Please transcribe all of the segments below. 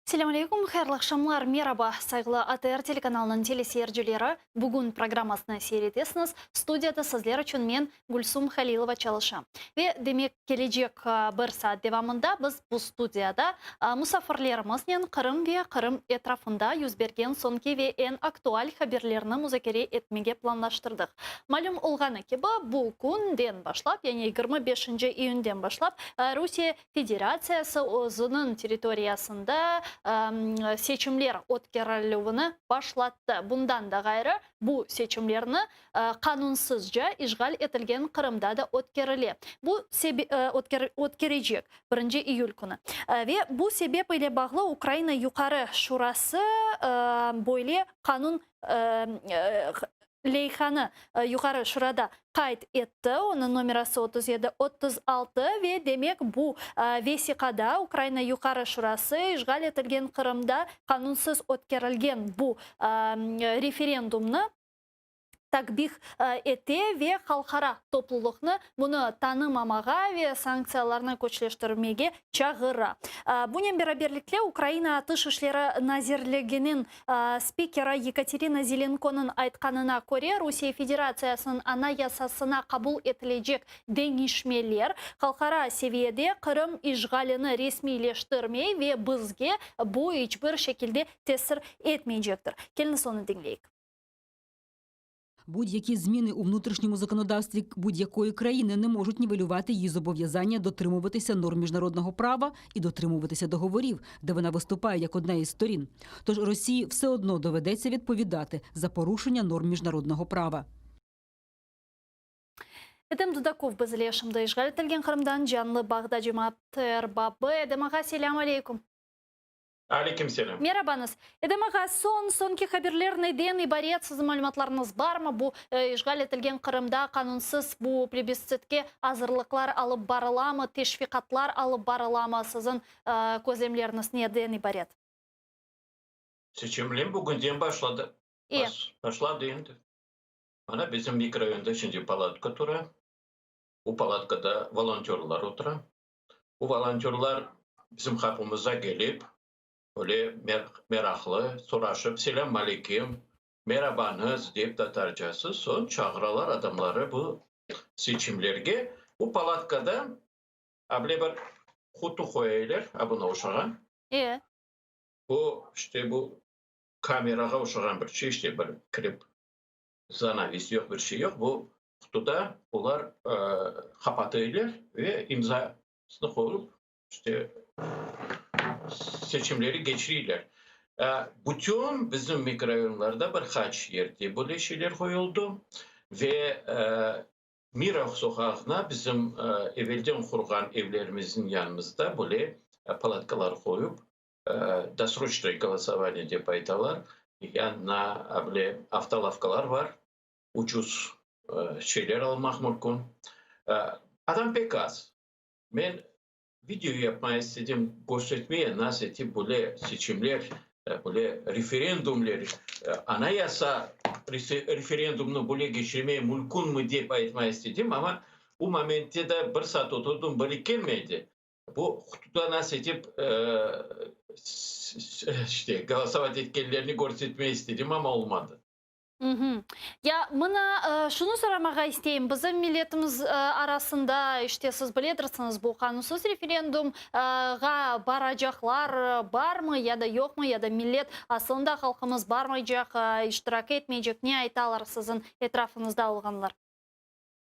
Selâm aleyküm, hayırlı aqşamlar, meraba, sayğılı ATR telekanalınıñ teleseyircileri! Bugün programmasını seyir etesiñiz. Studiyada sizler içün men, Gülsum Halilova, çalışam. Ve, demek, kelecek bir saat devamında biz bu studiyada musafirlerimiznen Qırım ve Qırım etrafında yüz bergen soñki ve eñ aktual haberlerni muzakere etmege planlaştırdıq. Malüm olğanı kibi, bu künden başlap, yani 25 iyünden başlap, Rusiye Federatsiyası özüniñ territoriyasında seçimler ötkerilüvini başlattı. Bundan da ğayrı, bu seçimlerni qanunsızca işğal etilgen Qırımda da ötkerile. Bu ötkerecek, birinci iyül künü. Ve bu sebep ile bağlı Ukraina Yuqarı Şurası böyle qanun leyhanı Yuqarı Şurada qayd etti, onıñ nomerası 3736 ve demek bu vesiqada Ukraina Yuqarı Şurası işğal etilgen Qırımda qanunsız ötkerilgen bu referendumnı takbih ete ve halqara toplulıqnı bunı tanımamağa ve sanktsiyalarnı küçleştirmege çağıra. Bunen beraberlikte Ukraina Tış işleri nazirliginiñ spikeri Yekaterina Zelenkonıñ aytqanına köre, Rusiye Federatsiyasınıñ Anayasasına qabul etilecek deñişmeler halqara seviyede Qırım işğalini resmiyleştirmey ve bizge bu iç bir şekilde tesir etmeycektir. Keliñiz onı diñleyik. Будь-які зміни у внутрішньому законодавстві будь-якої країни не можуть нівелювати її зобов'язання дотримуватися норм міжнародного права і дотримуватися договорів, де вона виступає як одна із сторін. Тож Росії все одно доведеться відповідати за порушення норм міжнародного права. Edem Dudakov bizle şimdi işğal etilgen Qırımdan canlı bağda cemaat erbabı. Edem ağa, selâm aleyküm. Aleyküm selâm. Merabañız. Edem ağa, soñ, soñki haberler neden ibaret, siziñ malümatlarıñız barmı? Bu işğal etilgen Qırımda qanunsız bu plebistsitke azırlıqlar alıp barılamı, teşviqatlar alıp barılamı, siziñ közlemleriñiz neden ibaret? Seçimler bugünden başladı. Başladı endi. Mana bizim mikrorayonda şimdi palatka tura. Bu palatkada volontörlar otura. Bu volontörlar bizim qapımıza kelip, öyle meraqlı soraşıp, selâm aleyküm, merabañız dep tatarcası, soñ çağıralar adamları bu seçimlerge. Bu palatkada able bir qutu qoyaylar, a buna oşağan. Bu, işte bu kamerağa oşağan bir şey, işte bir kirip zanavis yoq, bir şey yoq. Bu qutuda olar qapatıylar ve imzasını qoyup, işte seçimleri keçireyler. Bütün bizim mikrorayonlarda bir qaç yerde böyle şeyler qoyuldı ve Mira soqağına bizim evelden qurğan evlerimizniñ yanımızda böyle palatkalar qoyup, dosroçnoye голосование dep aytalar, yanına böyle avtolavkalar bar, ucuz şeyler almaq mümkün. Adam pek az. Men video yapmağa istedim, körsetmeye, nasıl etip böyle seçimler, böyle referendumler, anayasa referendumnı böyle keçirmeye mümkünmi dep aytmağa istedim, amma bu momentte de bir saat oturdım, biri kelmedi. Bu qutuda nasıl etip işte голосовать etkenlerini körsetmeye istedim, amma olmadı. Ya mına şunı soramağa isteyim, bizim milletimiz arasında, işte siz biledirsiñiz, bu qanunsız referendumğa baracaqlar barmı ya da yoqmı, ya da millet aslında halqımız barmaycaq, iştirak etmeycek, ne aytalar siziñ etrafıñızda olğanlar?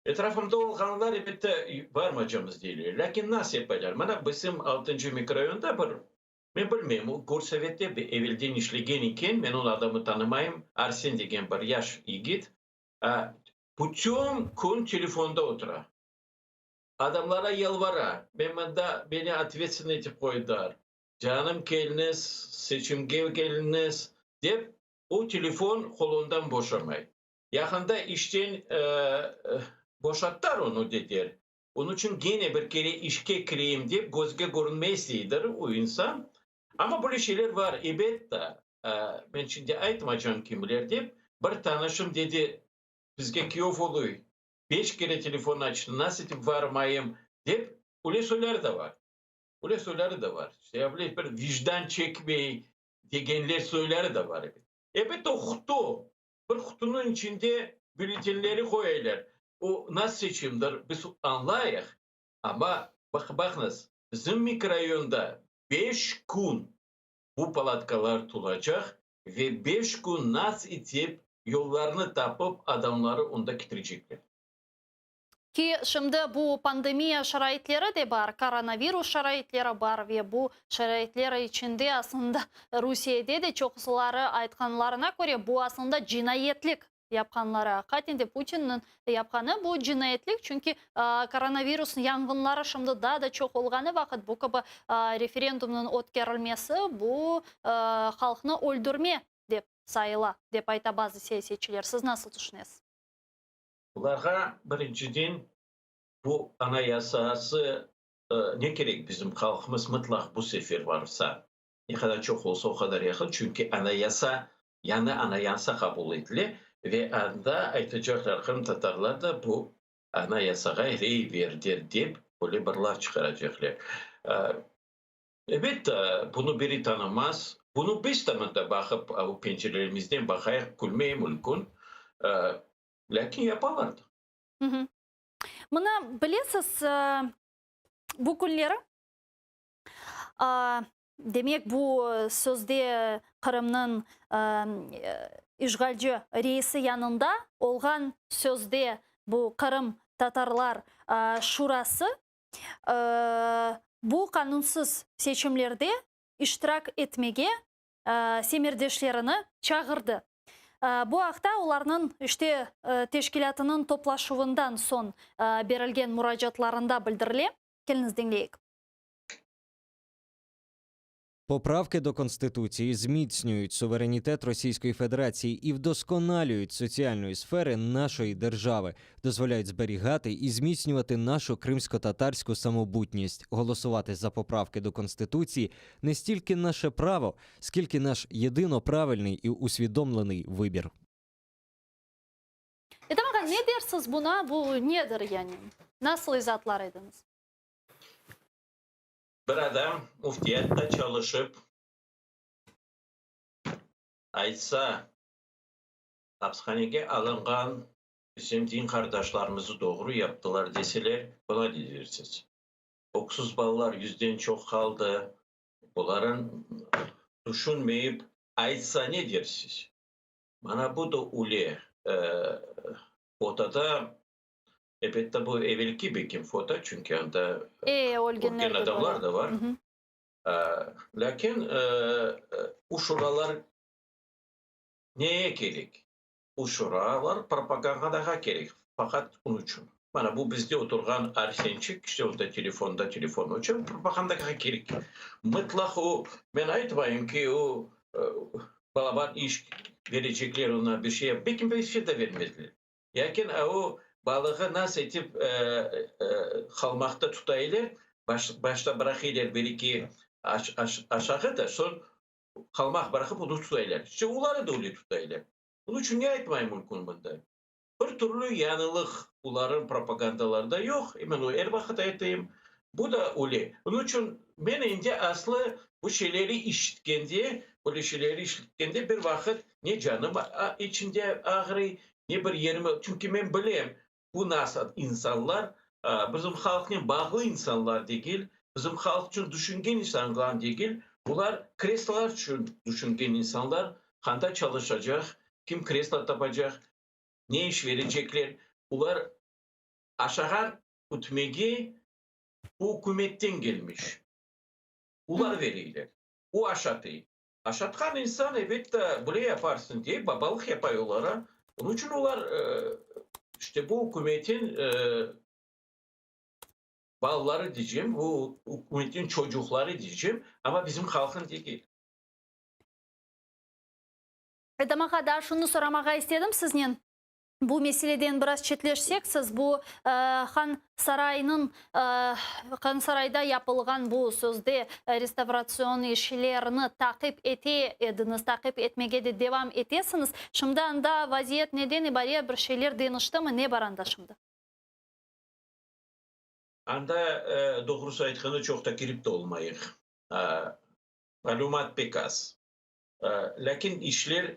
Etrafımda olğanlar, elbette, barmaycamız deyler. Lâkin nasıl yapaylar? Mına bizim altıncı mikrorayonda bir, men bilmeyim, o gorsovette evelden işlegen eken, men o adamı tanımayım, Arsen degen bir yaş yigit, bütün kün telefonda otura. Adamlara yalvara, men mında, meni otvetstvenniy etip qoydılar, canım keliñiz, seçimge keliñiz, dep, o telefon qolundan boşamay. Yaqında işten boşattılar onı, dediler. Onıñ içün gene bir kere işke kireyim dep közge körünmey isteydir o insan. Amma böyle şeyler bar, ebet da. Men şimdi aytmaycam kimler dep. Bir tanışım dedi, bizge kiyov oluy, beş kere telefon açtı, nasıl etip varmayım dep, öyle soylar da bar. Öyle soyları da var. İşte bir vicdan çekmey degenler soyları da var. Elbette o qutu, bir qutunıñ içinde bülletenleri qoyaylar. O nasıl seçimdir, biz añlayıq, amma baq, baqıñız, bizim mikrorayonda 5 kün bu palatkalar turacaq ve 5 kün nasıl etip yollarını tapıp adamları onda ketirecekler. Ki şimdi bu pandemiya şaraitleri de bar, koronavirus şaraitleri bar ve bu şaraitler içinde aslında Rusiyede de çoqsuları aytqanlarına köre bu aslında cinayetlik yapqanları. Aqiqaten de Putinniñ yapqanı bu cinayetlik, çünki koronavirus yanğınları şimdi daa da çoq olğanı vaqıt bu kibi referendumnıñ ötkerilmesi bu halqnı öldürme dep sayıla, dep ayta bazı siyasetçiler. Siz nasıl tüşünesiz? Bularğa birinciden bu anayasası ne kerek bizim halqımız mıtlaq bu sefer varsa, ne qadar çoq olsa o qadar yahşı, çünki anayasa, yañı anayasa qabul etile ve anda aytacaqlar qırımtatarlar da bu anayasağa rey berdiler dep böyle bir laf çıqaracaqlar. Elbette, bunı biri tanımaz. Bunı biz de mında baqıp, o pencerelerimizden baqayıq, külmey mümkün. Lâkin yapalardı. Mına, bilesiz, bu künleri, demek, bu sözde Qırımnıñ işğalci reisi yanında olğan sözde bu Qırım tatarlar şurası bu qanunsız seçimlerde iştirak etmege semerdeşlerini çağırdı. Bu aqta olarnıñ işte teşkilâtınıñ toplaşuvından soñ berilgen muracaatlarında bildirile. Keliñiz diñleyik. Поправки до Конституції зміцнюють суверенітет Російської Федерації і вдосконалюють соціальної сфери нашої держави, дозволяють зберігати і зміцнювати нашу кримсько-татарську самобутність. Голосувати за поправки до Конституції не стільки наше право, скільки наш єдино правильний і усвідомлений вибір. Edem ağa, ne dersiz buna, bu nedir yani? Nasıl izaatlar ediñiz? Bir adam müftiyatta çalışıp aytsa, apishanege alınğan bizim din qardaşlarımızı doğru yaptılar deseler, buna ne dersiz? Öksüz balalar 100-den çoq qaldı. Buların tüşünmeyip aytsa ne dersiz? Mana bu da öyle. Fotoda, elbette bu evelki belki foto, çünki anda Ölgenler ölgen adamlar da var. Lâkin o şuralar neye kerek? O şuralar propagandağa kerek, faqat onıñ içün. Mana bu bizde oturğan Arsençik, işte onda telefonda telefon içün propagandağa kerek. Mıtlaq o, men aytmayım ki, o balaban iş verecekler ona bir şey, belki bir şey de vermezler. Lâkin o balığı nasıl etip qalmaqta tutaylar, başta bıraqıylar bir-eki aşağı da, soñ qalmaq bıraqıp onı tutaylar. İşte oları da öyle tutaylar. Bunıñ içün ne aytmayım mümkün bunda? Bir türlü yañılıq olarnıñ propagandalarında yoq. Men o er vaqıt aytayım. Bu da öyle. Bunıñ içün men endi aslı bu şeyleri işitkende, böyle şeyleri işitkende bir vaqıt ne canım içinde ağrıy, ne bir yerime. Çünki men bilem, bu nasıl insanlar, bizim halqnen bağlı insanlar degil, bizim halq içün tüşüngen insanlar degil, bular kreslolar içün tüşüngen insanlar, qanda çalışacaq, kim kreslo tapacaq, ne iş verecekler. Olar aşağı ütmege bu ükümetten gelmiş. Olar vereyler. O aşatı. Aşatqan insan, elbette, böyle yaparsın diye babalıq yapay olara. Onıñ içün olar işte bu ükümetin balaları diyeceğim, bu ükümetin çocukları diyeceğim, ama bizim halqın degil. Edem ağa, daa şunı soramağa istedim siznen. Bu meseleden biraz çetleşsek, siz bu Han sarayınıñ, Han sarayda yapılğan bu sözde restavratsion işlerini taqip ete ediñiz, taqip etmege de devam etesiñiz. Şimdi anda vaziyet neden ibaret, bir şeyler deñiştimi, ne bar anda şimdi? Anda, doğrusı aytqanda, çoq da kirip de olmayıq. Malümat pek az. Lâkin işler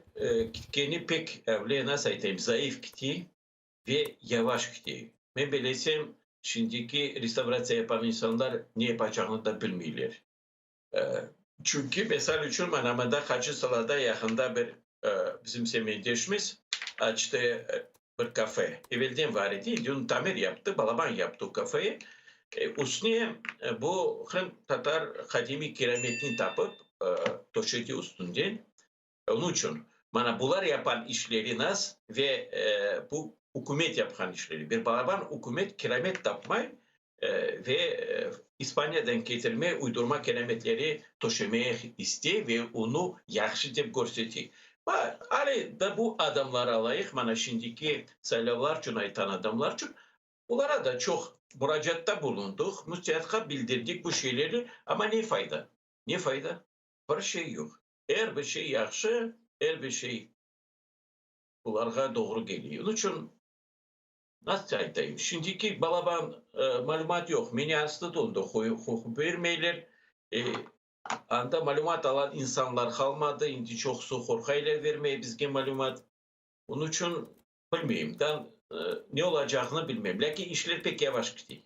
kitkeni pek, öyle nasıl aytayım, zayıf kite ve yavaş kite. Men belesem, şimdiki restavratsiya yapan insanlar ne yapacağını da bilmeyler. Çünki, mesal içün, mana mında Hacı Salada yaqında bir bizim semetdeşimiz açtı bir kafe. Evelden var edi, endi onı tamir yaptı, balaban yaptı o kafeyi. Üstüne bu qırımtatar qadimiy kirametni tapıp, töşedi üstünden. Onıñ içün, mana bular yapan işleri nas ve bu ükümet yapqan işleri. Bir balaban ükümet kiramet tapmay ve İspaniyadan ketirme uydurma kirametleri töşemeye istey ve onı yahşı dep körsete. Ali da bu adamlar alayıq, mana şimdiki saylavlar içün aytan adamlar içün, olara da çoq muracaatta bulundıq, müstiyatqa bildirdik bu şeylerni, amma ne fayda? Ne fayda? Bir şey yoq. Er bir şey yahşı, er bir şey bularğa doğru kele. Onıñ içün, nasıl aytayım, şimdiki balaban malümat yoq. Meni aslı da onda bermeyler. Anda malümat alan insanlar qalmadı, endi çoqusı qorqaylar vermeye bizge malümat. Onıñ içün bilmeyim, ne olacağını bilmeyim. Lâkin işler pek yavaş kete.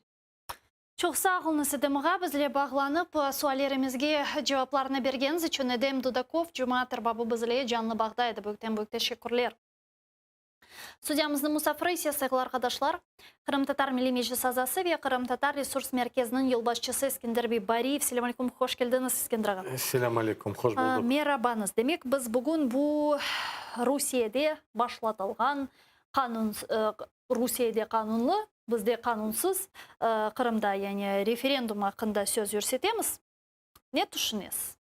Çoq sağ oluñız, Edem ağa, bizle bağlanıp, suallerimizge cevaplarnı bergeniñiz içün. Edem Dudakov, cemaat erbabı bizle canlı bağda edi. Büyükten büyük teşekkürler. Studiyamıznıñ musafiri ise, sayğılı arqadaşlar, Qırımtatar Milliy Meclis azası ve Qırımtatar Resurs Merkeziniñ yolbaşçısı Eskender bey Bariyev. Selâm aleyküm, hoş keldiñiz, Eskender ağa. Selâm aleyküm, hoş bulduk. Merabañız. Demek, biz bugün bu Rusiyede başlatılğan qanun, Rusiyede qanunlı, bizde qanunsız, Qırımda, yani referendum aqqında söz yürsetemiz. Ne tüşünesiz?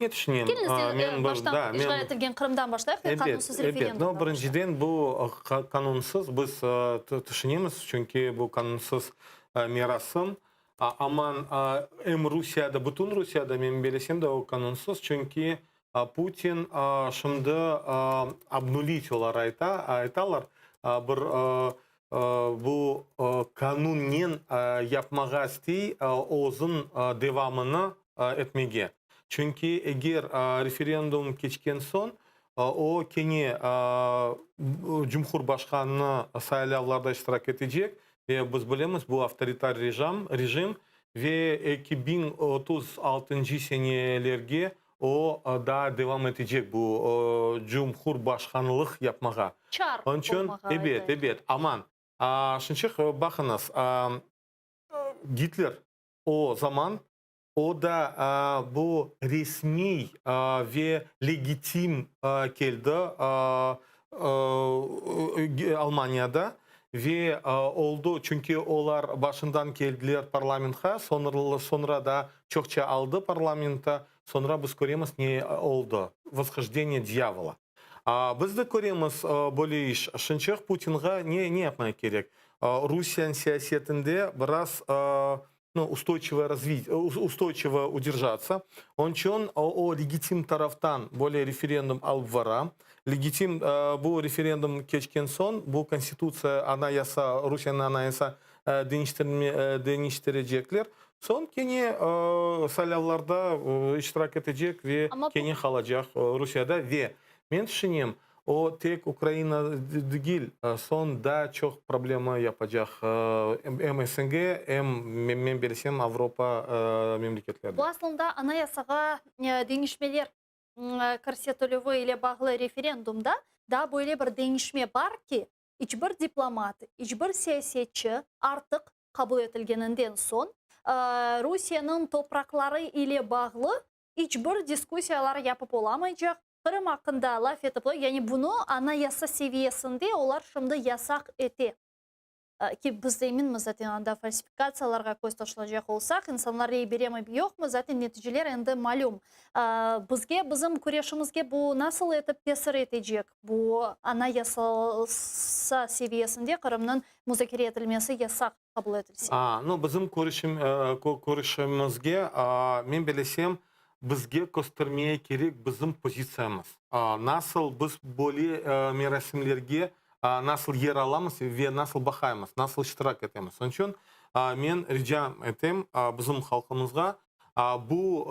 Ne tüşünem? Keliñiz, Men bir, baştan, da, işğal men etilgen Qırımdan başlayıq ve Ebet, qanunsız ebet. No, referendumdan başlayıq. birinciden bu qanunsız biz tüşünemiz, çünki bu qanunsız merasim. Aman em Rusiyada, bütün Rusiyada, men belesem de o qanunsız, çünki Putin şimdi obnulit olar ayta, aytalar, bir bu qanunnen yapmağa istey özün devamını etmege. Çünki eger referendum keçken soñ, o kene cumhurbaşqanı saylavlarda iştirak etecek ve biz bilemiz, bu avtoritar rejim ve 2036 senelerge O daa devam etecek bu cumhurbaşqanlıq yapmağa. Çar Onıñ içün, olmağa ebet, aytayıq. ebet, aman, şınçıq, baqıñız, Gitler o zaman, o da bu resmiy ve legitim keldi Almaniyada ve oldı, çünki olar başından keldiler parlamentqa, soñra da çoqça aldı parlamentta, soñra biz köremiz ne oldı, voshojdeniye dyavola. Biz de köremiz böyle iş, şınçıq Putinğa ne ne yapmaq kerek? Rusiyanıñ siyasetinde biraz nu, ustoyçivoye razvitiye, ustoyçivo udержаться. Onıñ içün o legitim taraftan böyle referendum alıp vara. Legitim bu referendum keçken soñ, bu konstitutsiya, anayasa, Rusiyeniñ anayasa deñiştirme, deñiştirecekler. Soñ kene saylavlarda iştirak etecek ve kene qalacaq Rusiyada. Ve men tüşünem, O tek Ukraina degil, soñ daa çoq problema yapacaq em SNG, em, men bilsem, Avropa memleketlerde. Bu aslında Anayasağa deñişmeler kirsetilüvi ile bağlı referendumda daa böyle bir deñişme bar ki, iç bir diplomat, iç bir siyasetçi artıq qabul etilgeninden soñ Rusiyeniñ topraqları ile bağlı iç bir diskussiyalar yapıp olamaycaq, Qırım aqqında laf etip, yani bunı anayasa seviyesinde olar şimdi yasaq ete. Ki biz eminmiz, zaten anda falsifikatsiyalarğa köz taşlacaq olsaq, insanlar rey beremi, yoqmı, zaten neticeler endi malüm. Bizge, bizim küreşimizge bu nasıl etip tesir etecek, bu anayasa seviyesinde Qırımnıñ muzakere etilmesi yasaq qabul etilse? No, bizim körüşim, körüşimizge, men bilesem, bizge köstermeye kerek bizim pozitsiyamız. Nasıl biz böyle merasimlerge nasıl yer alamız ve nasıl baqaymız, nasıl iştirak etemiz. Onıñ içün. Men rica etem bizim halqımızğa, bu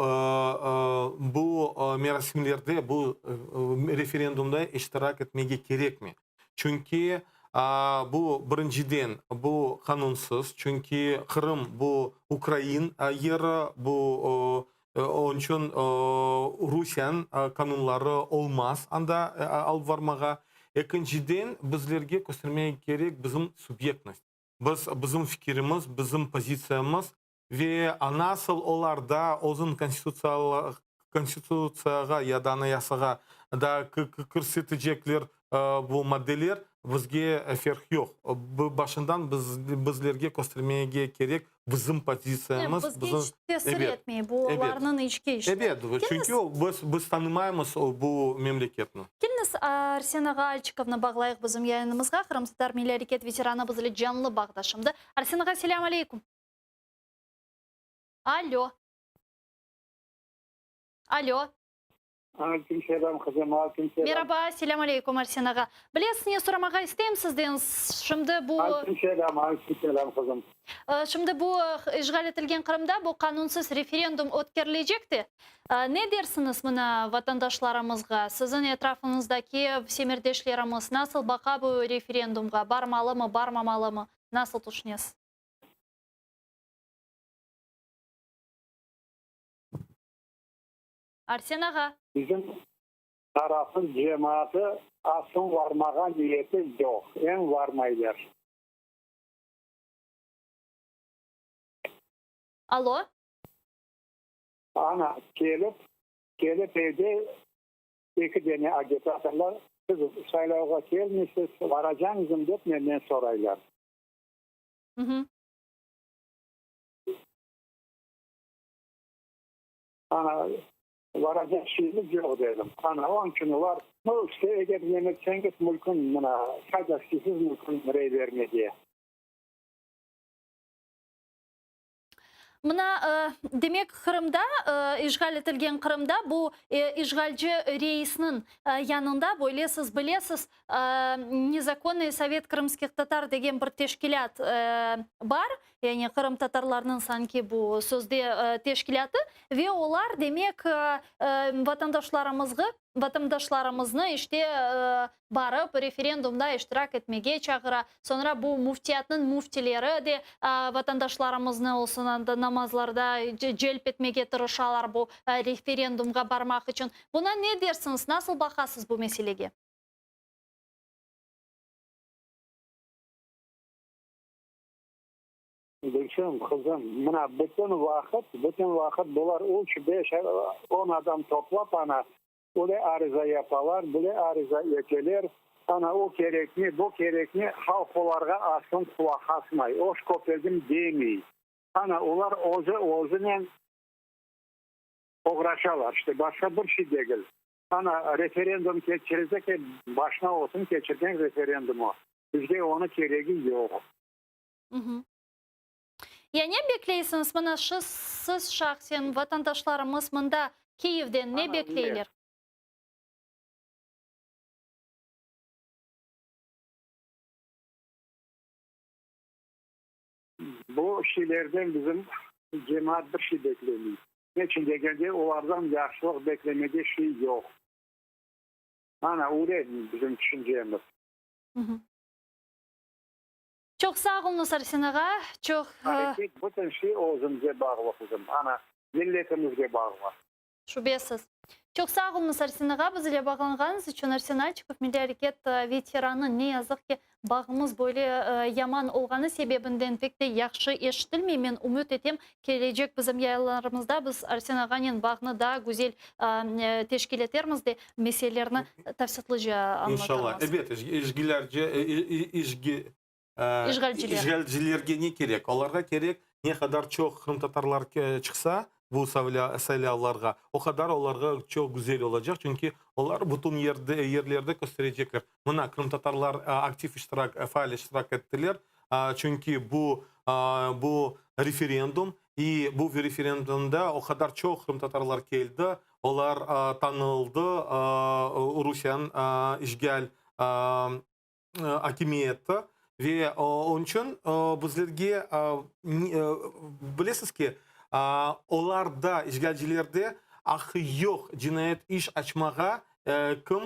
bu merasimlerde, bu referendumda iştirak etmege kerekmey. Çünki bu, birinciden, bu qanunsız, çünki Qırım bu ukrain yeri, bu onıñ içün Rusiyeniñ qanunları olmaz anda alıp varmağa. Ekinciden, bizlerge köstermege kerek bizim subyektnost. Biz, bizim fikirimiz, bizim pozitsiyamız ve nasıl olar da özüniñ konstitutsiyağa ya da anayasağa da kirsetecekler bu maddeler, bizge ferq yoq. Başından bizlerge köstermege kerek bizim pozitsiyamız. Bizge iç tesir etmey, bu olarnıñ içki işleri. Ebet, çünki biz tanımaymız bu memleketni. Keliñiz, Arsen ağa Alçikovnı bağlayıq bizim yayınımızğa, Qırımtatar milliy areket veteranı biz ile canlı bağda şimdi. Arsen ağa, selâm aleykum. Alo. Alo. Aleyküm selâm, qızım, aleyküm selâm. Meraba, selâm aleykum, Arsen ağa. Bilesiz, ne soramağa isteyim sizden, şimdi bu... Aleyküm selâm, aleyküm selâm, qızım. Şimdi bu işğal etilgen Qırımda bu qanunsız referendum ötkerilecek de, ne dersiñiz mına vatandaşlarımızğa, siziñ etrafıñızdaki semerdeşlerimiz nasıl baqa bu referendumğa, barmalımı, barmamalımı, nasıl tüşünesiz? Arsen ağa. Bizim tarafnıñ cemaatı asıl varmağa niyeti yoq, em varmaylar. Alo. Ana, kelip, kelip evde eki dene agitatorlar, siz saylavğa kelmeysiz, varacañızm dep menden soraylar. Ana, varacaq şeyimiz yoq, dedim. Ana, onıñ içün olar, nu, işte, eger nemetseñiz, mümkün, mına, faydasısız mümkün rey bermege. Mına, demek, Qırımda, işğal etilgen Qırımda bu işğalci reisniñ yanında, böyle siz bilesiz, Nezakonnıy sovet krımskih tatar degen bir teşkilât bar, yani qırımtatarlarnıñ sanki bu sözde teşkilâtı, ve olar, demek, vatandaşlarımızğı, vatandaşlarımıznı işte barıp referendumda iştirak etmege çağıra. Soñra bu müftiyatnıñ müftileri de vatandaşlarımıznı olsun anda namazlarda celp etmege tırışalar bu referendumğa barmaq içün. Buna ne dersiñiz, nasıl baqasız bu meselege? Gülsüm, qızım, mına bütün vaqıt, bütün vaqıt bular üç, beş, on adam toplap ana, öyle ariza yapalar, böyle ariza eteler, ana o kerekmi, bu kerekmi, halq olarğa aslın qulaq asmay, oş köpegim demey. Ana olar özü özünen oğraşalar, işte, başqa bir şey degil. Ana, referendum keçirecek, başına olsun keçirgen referendumı, bizge onı keregi yoq. Ya ne bekleysiñiz? Mına şu siz şahsen, vatandaşlarımız mında Kiyevden ne bekleyler? Bu şeylerden bizim cemaat bir şey beklemey. Neçün degende, olardan yahşılıq beklemege şey yoq. Ana, öyle bizim tüşüncemiz. Çoq sağ oluñız, Arsen ağa, çoq. Areket, bütün şey özümizge bağlı, qızım. Ana, milletimizge bağlı. Şübesiz. Çoq sağ oluñız, Arsen ağa, biz ile bağlanğanıñız içün. Arsen Alçikov, Milliy areket veteranı. Ne yazıq ki, bağımız böyle yaman olğanı sebebinden pek de yahşı eşitilmey. Men ümüt etem, kelecek bizim yayınlarımızda biz Arsen ağanen bağnı daa güzel teşkil etermiz de, meselelerni tafsilâtlıca añlatarmız. İnşallah. Ebet, işğalciler. İşğalcilerge ne kerek? Olarğa kerek, ne qadar çoq qırımtatarlar çıqsa bu saylavlarğa, o qadar olarğa çoq güzel olacaq, çünki olar bütün yerde, yerlerde kösterecekler, mına, qırımtatarlar aktiv iştirak, faal iştirak ettiler, çünki bu, bu referendum, i bu referendumda o qadar çoq qırımtatarlar keldi, olar tanıldı Rusiyeniñ işğal akimiyeti. Ve onıñ içün bizlerge, bilesiz ki, olarda, işğalcilerde aqqı yoq cinayet iş açmağa, kim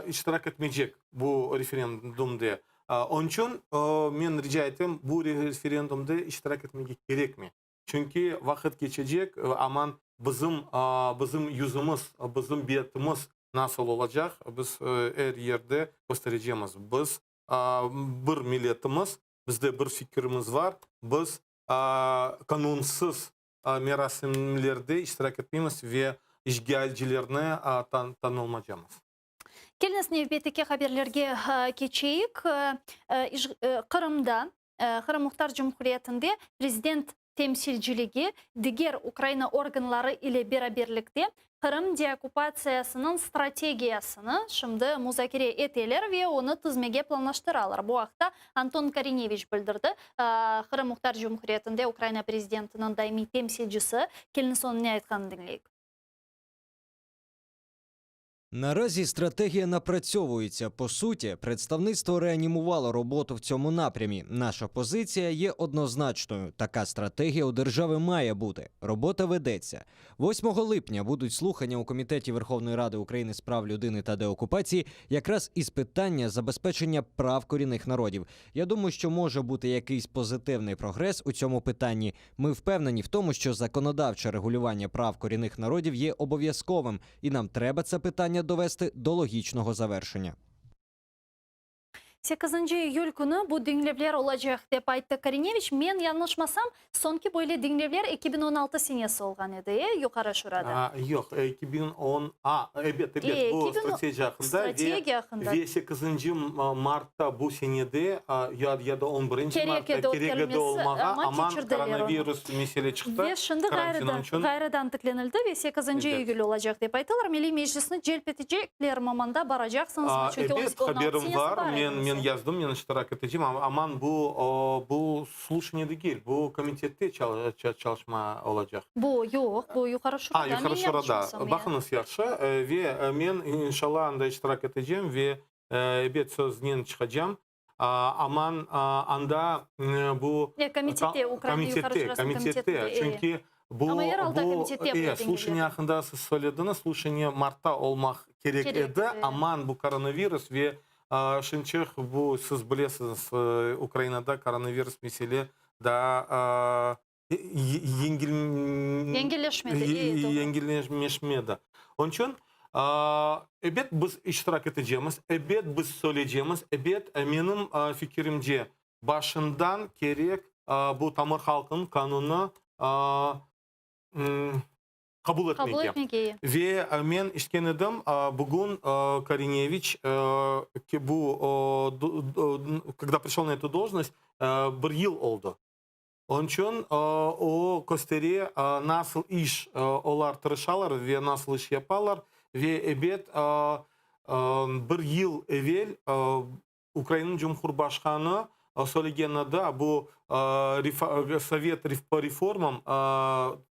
iştirak etmeycek bu referendumde. Onıñ içün men rica etem, bu referendumda iştirak etmege kerekmey. Çünki vaqıt keçecek, aman bizim, bizim yüzümiz, bizim betimiz nasıl olacaq, biz er yerde kösterecemiz. Biz bir milletimiz, bizde bir fikirimiz var, biz qanunsız merasimlerde iştirak etmeymiz ve işğalcilerni tanılmacamız. Keliñiz, nevbetteki haberlerge keçeyik. Qırımda, Qırım Muhtar Cumhuriyetinde Prezident temsilciligi diger Ukraina organları ile beraberlikte Qırım deokkupatsiyasınıñ strategiyasını şimdi muzakere eteler ve onı tizmege planlaştıralar. Bu aqta Anton Korineviç bildirdi. Qırım Muhtar Cumhuriyetinde Ukraina prezidentiniñ daimiy temsilcisi. Keliñiz, onıñ ne aytqanını diñleyik. Наразі стратегія напрацьовується. По суті, представництво реанімувало роботу в цьому напрямі. Наша позиція є однозначною. Така стратегія у держави має бути. Робота ведеться. 8 липня будуть слухання у Комітеті Верховної Ради України з прав людини та деокупації якраз із питання забезпечення прав корінних народів. Я думаю, що може бути якийсь позитивний прогрес у цьому питанні. Ми впевнені в тому, що законодавче регулювання прав корінних народів є обов'язковим, і нам треба це питання довести до логічного завершення. 8 iyül künü bu diñlevler olacaq, dep ayttı Korineviç. Men yañlışmasam, soñki böyle diñlevler 2016 senesi olğan edi, e, Yuqarı Şurada? Yoq, 2010, a, ebet, ebet, bu strategiya aqqında. Strategiya aqqında. Ve sekizinci martta bu senede, ya da on birinci martta kerek edi olmağa, amma koronavirus mesele çıqtı. Ve şimdi ğayrıdan tiklenildi ve sekizinci iyül olacaq, dep aytalar. Milliy Meclisni celp eteceklermi mında, baracaqsıñızmı? Çünki Ebet, haberim bar, men men yazdım, men iştirak etecem, aman bu, bu sluşaniye degil, bu komitette çalışma olacaq. Bu, yoq, bu Yuqarı Şurada. A, Yuqarı Şurada. Baqıñız, yahşı. Ve men, inşallah, anda iştirak etecem ve, ebet, söznen çıqacam. Aman anda bu... Komitette, Ukraina Yuqarı Şurasınıñ komitetinde. Çünki bu, Amma er alda bu komitette bu sluşaniye aqqında siz söylediñiz, sluşaniye martta olmaq kerek edi, aman bu koronavirus ve şimçıq bu, siz bilesiñiz, Ukrainada koronavirus mesele daa Yengilleşmedi, e, doğru. Yengilleşmedi. Onıñ içün, ebet, biz iştirak etecemiz, ebet, biz söyleycemiz, ebet, menim fikirimce, başından kerek bu tamır halqınıñ qanunı qabul etmege. Qabul etmege. Ve men işitken edim, bugün Korineviç ki bu, kogda prişel na etu dolžnost, bir yıl oldı. Onıñ içün o köstere, nasıl iş olar tırışalar ve nasıl iş yapalar. Ve ebet, bir yıl evel Ukrainanıñ Cumhurbaşqanı söylegen edi, bu Sovet po reformam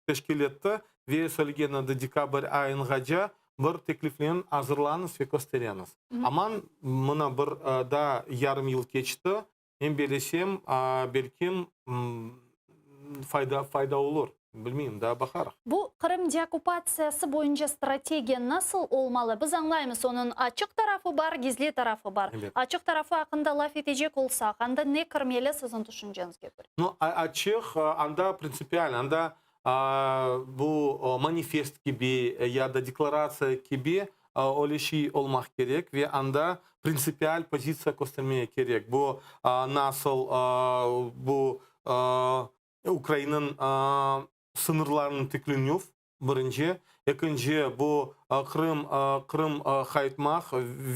teşkil etti ve söylegen edi, dekabr ayınğaca bir teklifnen azırlañız ve köstereñiz. Aman, mına bir daa yarım yıl keçti, Men belesem, belkim, fayda, fayda olur. Bilmeyim, daa baqarıq. Bu Qırım deokkupatsiyası boyunca strategiya nasıl olmalı? Biz añlaymız, onıñ açıq tarafı bar, gizli tarafı bar. Ebet. Açıq tarafı aqqında laf etecek olsaq, anda ne kirmeli siziñ tüşünceñizge köre? No, açıq, anda printsipial, anda bu manifest kibi ya da deklaratsiya kibi öyle şey olmaq kerek ve anda printsipial pozitsiya köstermege kerek. Bu nasıl bu Ukrainanıñ sıñırlarını tiklenüv, birinci. Ekinci, bu Qırım, Qırım qaytmaq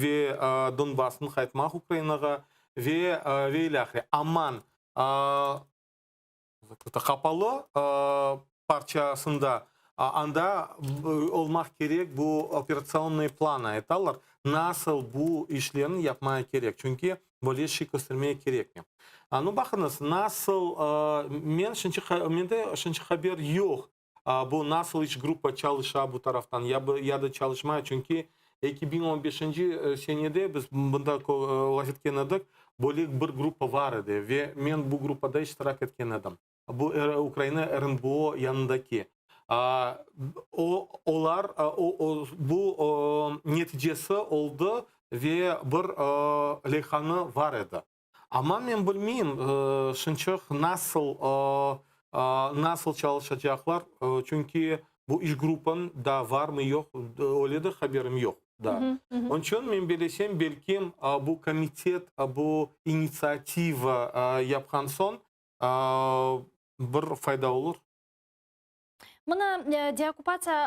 ve Donbassnı qaytmaq Ukrainağa ve ve ilâhre. Aman Qapalı parçasında anda olmaq kerek bu operatsionnıy plan aytalar, nasıl bu işlerni yapmaya kerek, çünki böyle şey köstermege kerekmi. Nu, baqıñız, nasıl, men şinci, mende şinci haber yoq, bu nasıl iş gruppa çalışa bu taraftan ya da çalışmay, çünki. 2015-nci senede biz bunda laf etken edik, böyle bir gruppa bar edi ve men bu gruppada iştirak etken edim. Bu Ukraina RNBO yanındaki. O, olar, o, bu neticesi oldı ve bir leyhanı bar edi. Amma men bilmeyim, şınçıq nasıl, nasıl çalışacaqlar, çünki bu iş gruppanıñ da varmı yoq, öyle de haberim yoq daa. Onıñ içün men belesem, belki bu komitet bu initsiativa yapqan soñ bir fayda olur. Mına, deokkupatsiya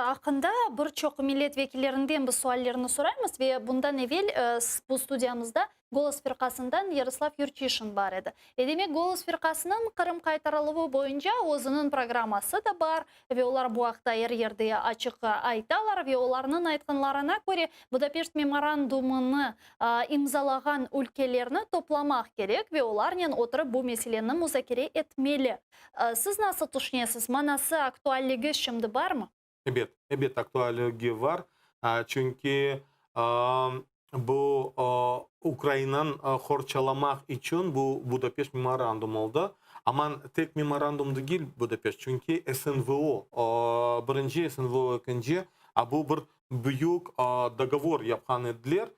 aqqında bir çoq millet vekillerinden biz suallerni soraymız ve bundan evel bu studiyamızda Golos firqasından Yaroslav Yurçişin bar edi. Ve demek, Golos firqasınıñ Qırım qaytarıluvı boyunca özüniñ programması da bar ve olar bu aqta er yerde açıq aytalar ve olarnıñ aytqanlarına köre, Budapeşt memorandumını imzalağan ülkelerni toplamaq kerek ve olarnen oturıp bu meseleni muzakere etmeli. Siz nasıl tüşünesiz, manası, aktualligi şimdi barmı? Ebet, ebet aktualligi var, çünki bu Ukrainanı qorçalamaq içün bu Budapeşt memorandum oldı. Aman tek memorandum degil Budapeşt, çünki SNVO birinci, SNVO ekinci, a bu bir büyük dogovor yapqan ediler.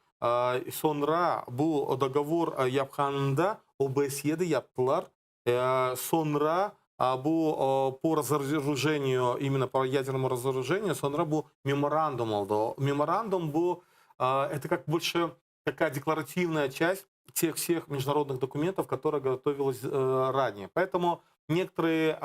Soñra bu dogovor yapqanında OBSYede yaptılar. Soñra bu po razorujeniyu, imенно po ядерному razorujeniyu, soñra bu memorandum oldı. Memorandum bu, это как больше такая декларативная часть тех всех международных документов, которая готовилась ранее. Поэтому некоторые,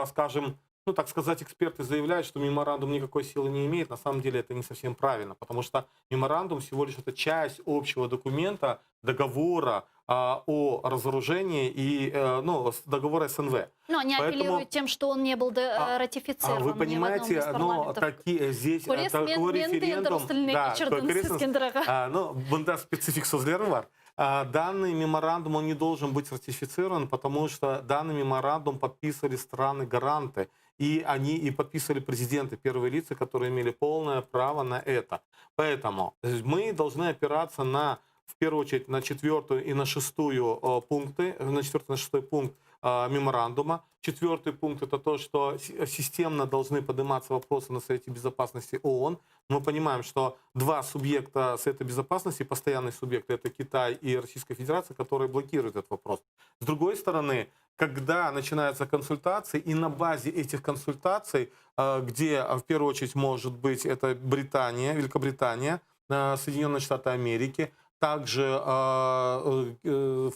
скажем, ну, так сказать, эксперты заявляют, что меморандум никакой силы не имеет. На самом деле это не совсем правильно, потому что меморандум всего лишь это часть общего документа, договора о разоружении и, ну, договора СНВ. Но они Поэтому, апеллируют тем, что он не был ратифицирован а вы ни в одном понимаете, из но парламентов. такие здесь Köresiz, такой men, men de endi референдум, rus tiline да, keçirdim köresiñiz, Eskender ağa. ну, bunda spetsifik sözleri bar. Данный меморандум, он не должен быть ратифицирован, потому что данный меморандум подписывали страны-гаранты, и они и подписывали президенты, первые лица, которые имели полное право на это. Поэтому мы должны опираться на, в первую очередь, на четвертую и на шестую пункты, на четвертый и на шестой пункт меморандума. Четвертый пункт – это то, что системно должны подниматься вопросы на Совете Безопасности ООН. Мы понимаем, что два субъекта Совета Безопасности, постоянные субъекты, это Китай и Российская Федерация, которые блокируют этот вопрос. С другой стороны, когда начинаются консультации, и на базе этих консультаций, где в первую очередь может быть это Британия, Великобритания, Соединенные Штаты Америки, также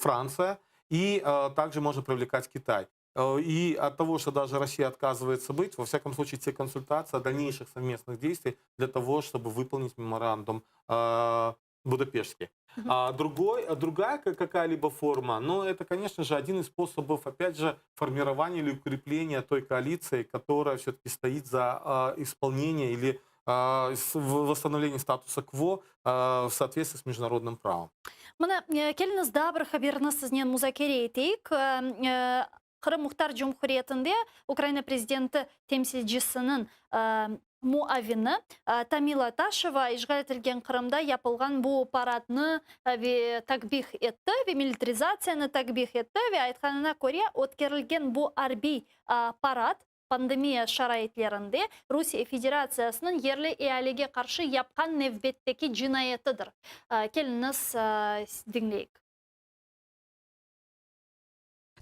Франция, и также можно привлекать Китай. И от того, что даже Россия отказывается быть, во всяком случае, те консультации о дальнейших совместных действиях для того, чтобы выполнить меморандум Будапештский. А другой, другая какая-либо форма, ну, это, конечно же, один из способов, опять же, формирования или укрепления той коалиции, которая все-таки стоит за исполнение или восстановление статуса кво в соответствии с международным правом. Mına, keliñiz daa bir haberni siznen muzakere eteyik. Qırım Muhtar Cumhuriyetinde Ukraina prezidenti temsilcisiniñ muavini Tamila Taşeva işğal etilgen Qırımda yapılğan bu paradnı ve takbih etti ve militarizatsiyanı takbih etti ve aytqanına köre, ötkerilgen bu arbiy parad pandemiya şaraitlerinde Rusiye Federatsiyasınıñ yerli ealige qarşı yapqan nevbetteki cinayetidir. Keliñiz, diñleyik.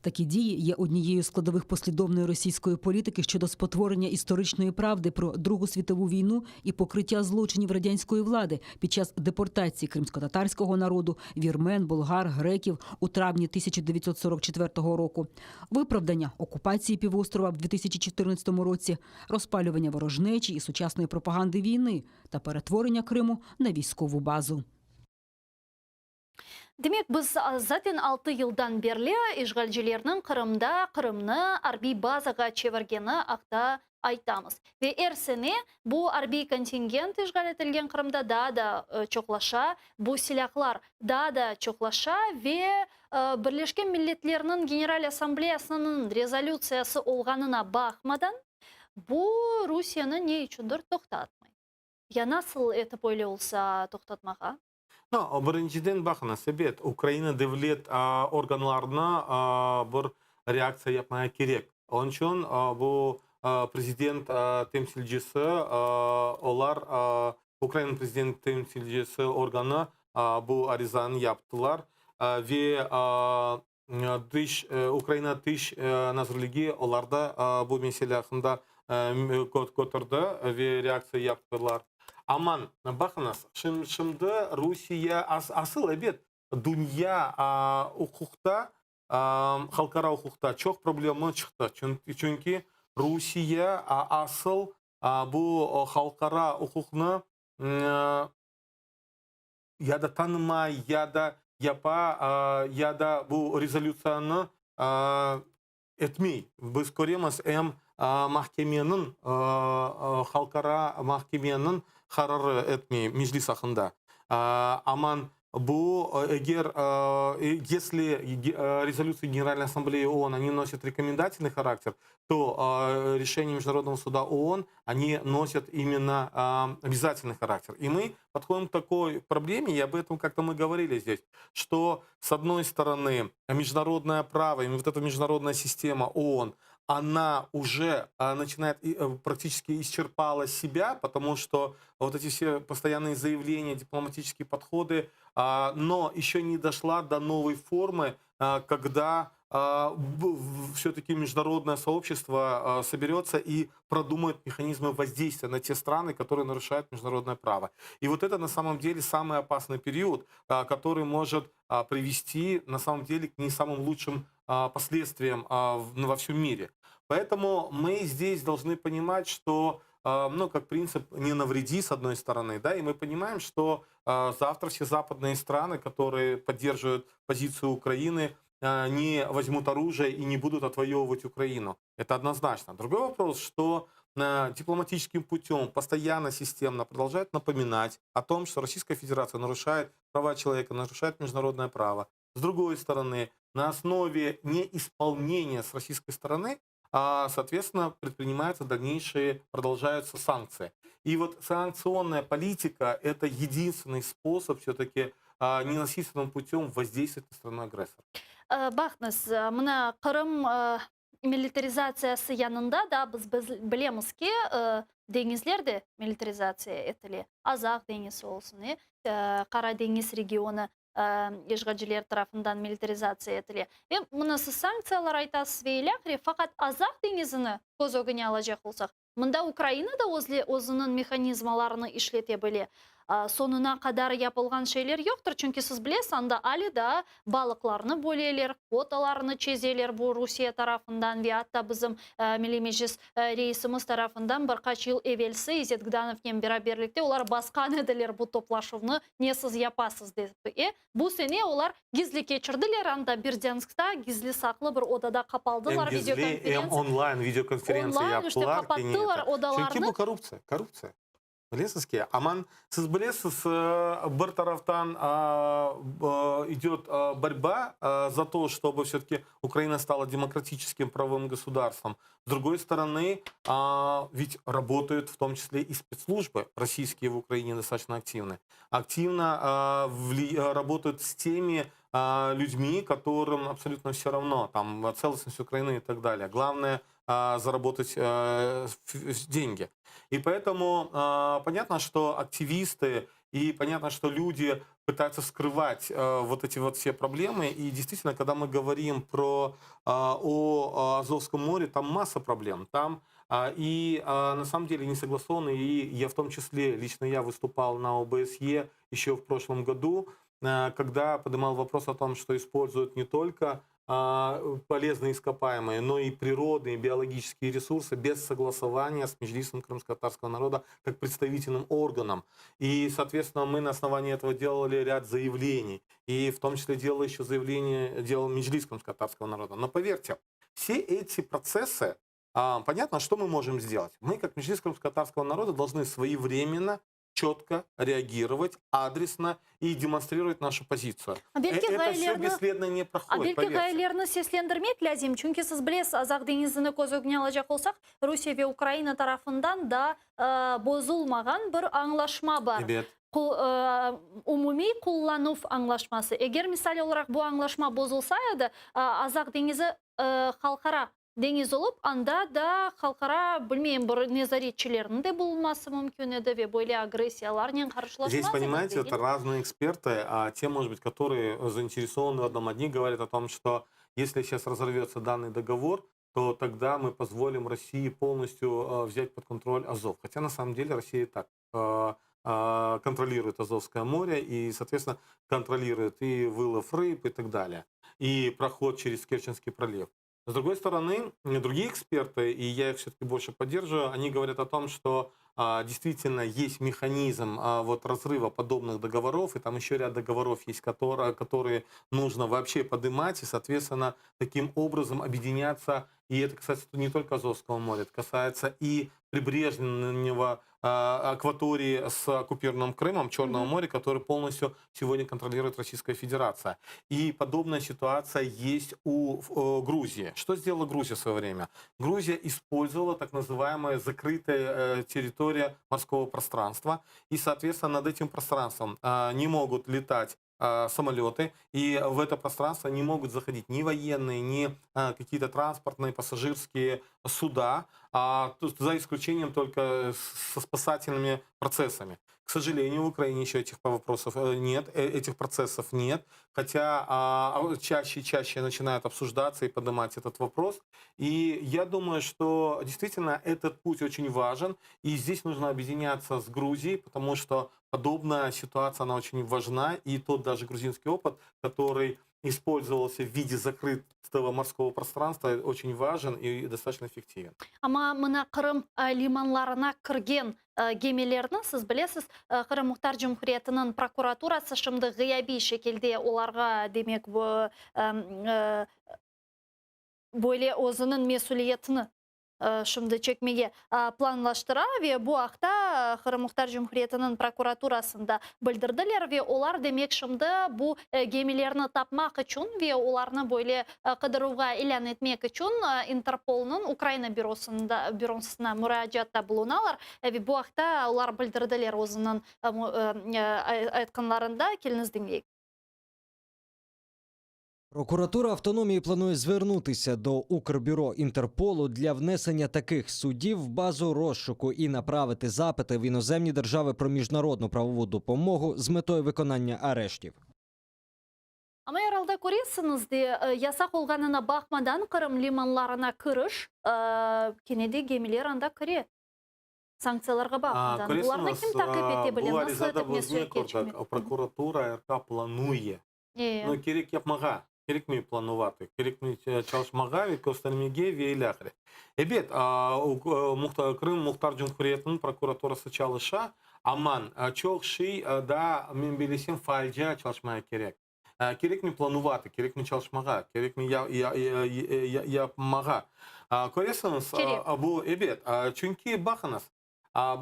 Такі дії є однією з складових послідовної російської політики щодо спотворення історичної правди про Другу світову війну і покриття злочинів радянської влади під час депортації кримськотатарського народу, вірмен, болгар, греків у травні 1944 року, виправдання окупації півострова в 2014 році, розпалювання ворожнечі і сучасної пропаганди війни та перетворення Криму на військову базу. Demek, biz zaten 6 yıldan berli işğalcilerniñ Qırımda Qırımnı arbiy bazağa çevirgeni aqta aytamız. Ve er sene bu arbiy kontingent işğal etilgen Qırımda daa da çoqlaşa, bu silâhlar daa da çoqlaşa ve Birleşken Milletlerniñ General Assambleyasınıñ rezolütsiyası olğanına baqmadan, bu Rusiyeni ne içündir toqtatmay. Ya nasıl etip öyle olsa toqtatmağa? No, birinciden baqıñız, ebet, Ukraina devlet organlarına bir reaktsiya yapmaya kerek. Onıñ içün bu prezident temsilcisi, olar, Ukraina prezident temsilcisi organı bu arizanı yaptılar ve Tış, Ukraina Tış nazirligi olar da bu mesele aqqında köterdi ve reaktsiya yaptılar. Aman, baqıñız, şimdi Rusiye, asıl, ebet, dünya uquqta, halqara uquqta çoq problemi çıqtı, çünki Rusiye asıl bu halqara uquqnı ya da tanımay, ya da yapa, ya da bu rezolütsiyanı etmey. Biz köremiz, em mahkemeniñ, halqara mahkemeniñ qararı etmey Meclis aqqında. Aman bu, eger, esli rezolütsiya Generalnoy Assambleyi OON, oni nosят rekomendatelnyy harakter, то решения Международного суда ООН, они носят именно обязательный характер. И мы подходим к такой проблеме, и об этом как-то мы говорили здесь, что с одной стороны международное право, и вот эта международная система ООН, она уже начинает э, практически исчерпала себя, потому что вот эти все постоянные заявления, дипломатические подходы, но еще не дошла до новой формы, когда все-таки международное сообщество соберется и продумает механизмы воздействия на те страны, которые нарушают международное право. И вот это на самом деле самый опасный период, который может привести на самом деле к не самым лучшим последствиям во всем мире. Поэтому мы здесь должны понимать, что ну, как принцип не навреди, с одной стороны, да, и мы понимаем, что завтра все западные страны, которые поддерживают позицию Украины, не возьмут оружие и не будут отвоевывать Украину. Это однозначно. Другой вопрос, что дипломатическим путем постоянно, системно продолжают напоминать о том, что Российская Федерация нарушает права человека, нарушает международное право. С другой стороны, на основе неисполнения с российской стороны, соответственно, предпринимаются дальнейшие, продолжаются санкции. И вот санкционная политика – это единственный способ все-таки ненасильственным путем воздействовать на страну-агрессора. Baqıñız, mına Qırım militarizatsiyası yanında da biz bilemiz ki, deñizler de militarizatsiya etile. Azaq deñizi olsun, Qara deñiz regionı işğalciler tarafından militarizatsiya etile. Ve mına siz sanktsiyalar aytasız ve ilâhre, faqat Azaq deñizini köz ögüne alacaq olsaq, mında Ukraina da özüniñ mehanizmalarını işlete bile. Soñuna qadar yapılğan şeyler yoqtır, çünki siz bilesiz, anda ale daa balıqlarnı böleler, kvotalarnı çezeler bu Rusiye tarafından ve atta bizim Milliy Meclis reisimiz tarafından bir qaç yıl evelsi İzet Gdanovnen beraberlikte olar basqan ediler bu toplaşuvnı, ne siz yapasız dep. E, bu sene olar gizli keçirdiler anda Berdânskta, gizli-saqlı bir odada qapaldılar, Em gizli, em onlayn videokonferentsiya Onlayn işte yaptılar. qapattılar odalarnı. Çünki bu korruptsiya, korruptsiya. Bilesiz ki, aman, siz bilesiz, bir taraftan идет борьба за то, чтобы все-таки Украина стала демократическим правовым государством. С другой стороны, ведь работают в том числе и спецслужбы российские в Украине достаточно активны. Активно работают с теми людьми, которым абсолютно все равно, там, целостность Украины и так далее. Главное заработать деньги. И поэтому понятно, что активисты и понятно, что люди пытаются скрывать вот эти вот все проблемы. И действительно, когда мы говорим про, о Азовском море, там масса проблем. Там и на самом деле не согласованы. И я в том числе, лично я выступал на ОБСЕ еще в прошлом году, когда поднимал вопрос о том, что используют не только полезные ископаемые, но и природные, биологические ресурсы без согласования с Меджлисом крымско-татарского народа как представительным органом. И, соответственно, мы на основании этого делали ряд заявлений. И в том числе делал еще заявление, делал Меджлис крымско-татарского народа. Но поверьте, все эти процессы, понятно, что мы можем сделать. Мы, как Меджлис крымско-татарского народа, должны своевременно, четко и ясно поднимать вопрос. четко реагировать, адресно и демонстрировать нашу позицию. A belki Это все ğayelerni бесследно не A проходит, belki поверьте. ğayelerni seslendirmek lâzim, çünki siz bilesiz, Azaq deñizini köz ögüne alacaq olsaq, Rusiye ve Ukraina tarafından da bozulmağan bir añlaşma bar. Ebet. Umumiy qullanuv añlaşması. Eger, misal olaraq, bu añlaşma bozulsa edi, Azaq deñizi halqara deñiz olıp, anda da halqara, bilmeyim, bir nezaretçilerniñ de bulunması mümkün edi ve böyle agressiyalarnen qarşılaşmaz Здесь, edik, понимаете, degil это разные эксперты, а те, может быть, которые заинтересованы в одном. Одни говорят о том, что если сейчас разорвется данный договор, то тогда мы позволим России полностью взять под контроль Азов. Хотя на самом деле Россия и так контролирует Азовское море и, соответственно, контролирует и вылов рыб и так далее, и проход через Керченский пролив. С другой стороны, другие эксперты, и я их все-таки больше поддерживаю, они говорят о том, что действительно есть механизм вот разрыва подобных договоров, и там еще ряд договоров есть, которые нужно вообще поднимать, и, соответственно, таким образом объединяться. И это касается не только Азовского моря, это касается и прибрежного акватории с оккупированным Крымом, Черного Мгм. моря, который полностью сегодня контролирует Российская Федерация. И подобная ситуация есть у Грузии. Что сделала Грузия в свое время? Грузия использовала так называемая закрытая территория морского пространства. И, соответственно, над этим пространством не могут летать самолеты, и в это пространство не могут заходить ни военные, ни какие-то транспортные, пассажирские суда, то есть за исключением только со спасательными процессами. К сожалению, в Украине еще этих вопросов нет, этих процессов нет, хотя чаще и чаще начинают обсуждаться и поднимать этот вопрос. И я думаю, что действительно этот путь очень важен, и здесь нужно объединяться с Грузией, потому что подобная ситуация, она очень важна, и тот даже грузинский опыт, который использовался в виде закрытого морского пространства, очень важен и достаточно эффективен. Amma mına Qırım limanlarına kirgen gemilerni, siz bilesiz, Qırım Muhtar Cumhuriyetiniñ prokuraturası şimdi ğıyabiy şekilde olarğa, demek, bu böyle özüniñ mesüliyetini şimdi çekmege planlaştıra ve bu aqta Qırım Muhtar Cumhuriyetiniñ prokuraturasında bildirdiler ve olar, demek, şimdi bu gemilerni tapmaq içün ve olarnı böyle qıdıruvğa ilân etmek içün Interpolnıñ Ukraina bürosında bürosına muracaatta bulunalar ve bu aqta olar bildirdiler özüniñ aytqanlarında. Keliñiz diñleyik. Прокуратура автономії планує звернутися до Укрбюро Інтерполу для внесення таких судів в базу розшуку і направити запити в іноземні держави про міжнародну правову допомогу з метою виконання арештів. Amma er alda köresiñiz de, yasaq olğanına baqmadan Qırım limanlarına kiriş, kene de gemiler anda kire. Sanktsiyalarğa baqmadan. Bularnı kim taqip ete bile, Bu nasıl arizada etip biz ne mesüliyetke kördik? çekmek? Прокуратура РК планує. Ну, kerek yapmağa, kerekmey planuvati, kerekmey çalışmağa ve köstermege ve ilâhre. Ebet, Qırım Muhtar Cumhuriyetiniñ prokuraturası çalışa, amma çoq şey daa, men bilesem, faalca çalışmaya kerek. Kerekmey planuvati, kerekmey çalışmağa, kerekmey yapmağa. Köresiñiz, Kerek. bu ebet, çünki baqıñız,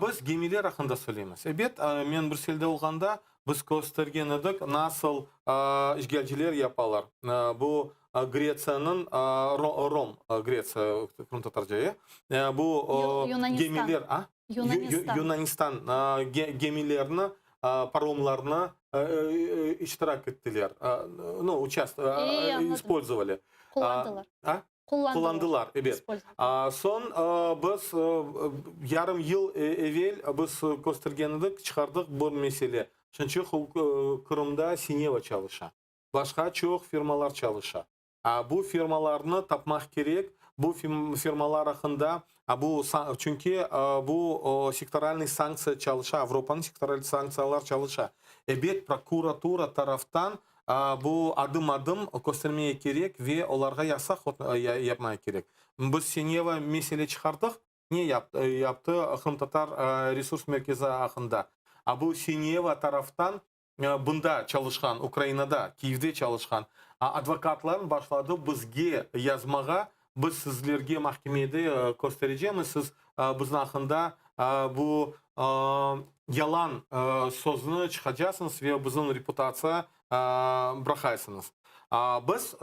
biz gemiler aqqında söyleymiz. Ebet, men Brüsselde olğanda biz köstergen edik, nasıl işğalciler yapalar. Bu Gretsiyanıñ, Rom, Gretsiya qırımtatarca, bu Yunanistan. Gemiler, a? Yunanistan. Yunanistan gemilerini, paromlarını iştirak ettiler. Ну, Anladım. использовали. Qullandılar. A? Qullandılar. Qullandılar, ebet. Использовали. Soñ biz yarım yıl evel biz köstergen edik, çıqardıq bir mesele. Çünki Qırımda Sineva çalışa. Başqa çoq firmalar çalışa. Bu firmalarnı tapmaq kerek. Bu firmalar aqqında bu çünki bu секторальный sanktsiya çalışa, Avropanıñ sektoral sanktsiyalar çalışa. Ebet, prokuratura taraftan bu adım-adım köstermege kerek ve olarğa yasaq yapmaya kerek. Biz Sineva mesele çıqardıq. Ne yaptı Qırımtatar resurs merkezi aqqında? Bu Sineva taraftan bunda çalışqan, Ukrainada, Kiyevde çalışqan advokatlar başladı bizge yazmağa, biz sizlerge mahkemede kösterecemiz, siz bizni aqqında bu. yalan sözni çıqacasıñız ve bizim reputatsiya bıraqaysıñız. Biz,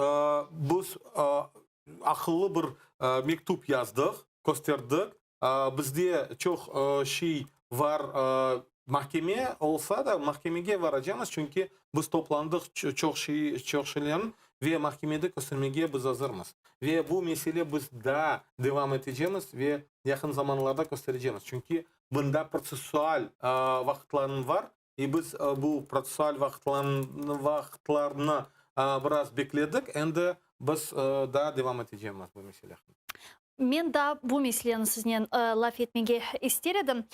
biz aqıllı bir mektüp yazdıq, kösterdik. Bizde çoq şey var, mahkeme olsa da, mahkemege varacamız, çünki biz toplandıq çoq şey, çoq şeylerni ve mahkemede köstermege biz azırmız. Ve bu mesele biz daa devam etecemiz ve yaqın zamanlarda kösterecemiz. Çünki bunda protsessual vaqıtlarnıñ var, i biz bu protsessual vaqıtlarnı biraz bekledik, endi biz daa devam etecemiz bu mesele aqqında. Men daa bu meseleni siznen laf etmege ister edim.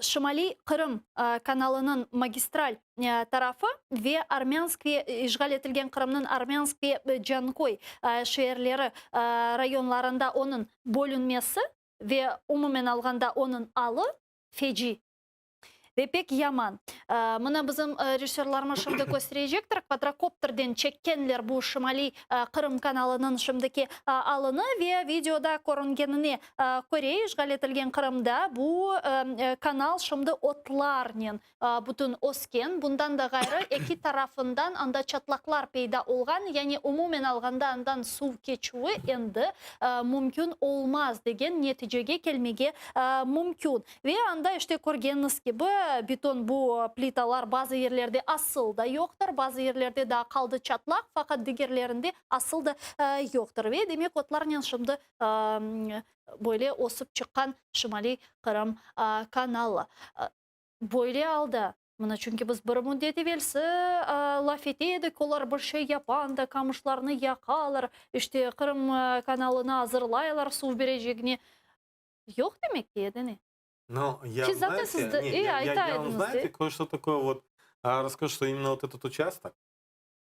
Şimaliy Qırım kanalınıñ magistral tarafı ve Armânsk ve işğal etilgen Qırımnıñ Armânsk ve Canköy şeerleri rayonlarında onıñ bölünmesi ve umumen alğanda onıñ alı feci Ve pek yaman. Mına bizim rejissörlarımız şimdi kösterecektir, kvadrokopterden çekkenler bu Şimaliy Qırım kanalınıñ şimdiki alını ve videoda körüngenine köre, işğal etilgen Qırımda bu kanal şimdi otlarnen bütün ösken. Bundan da ğayrı, eki tarafından anda çatlaqlar peyda olğan, yani umumen alğanda andan suv keçüvi endi mümkün olmaz degen neticege kelmege mümkün. Ve anda, işte, körgeniñiz kibi, beton bu plitalar bazı yerlerde asıl da yoqtır, bazı yerlerde daa qaldı çatlaq, faqat digerlerinde asıl da yoqtır. Ve, demek, otlarnen şimdi böyle ösip çıqqan Şimaliy Qırım kanalı. Böyle alda, mına çünki biz bir müddet evelsi laf ete edik, olar bir şey yapa, anda qamışlarnı yaqalar, işte, Qırım kanalını azırlaylar suv berecegine. Yoq demek ki, edi ne? Но я, Ki zaten знаете, siz de не, e, я, я, ayta я вам, ediñiz знаете, de. кое-что такое вот а, расскажу, что именно вот этот участок,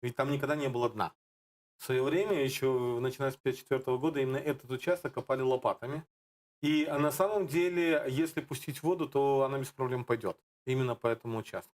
ведь там никогда не было дна. В свое время, еще начиная с 1954 года, именно этот участок копали лопатами. И а, на самом деле, если пустить воду, то она без проблем пойдет. Именно по этому участку.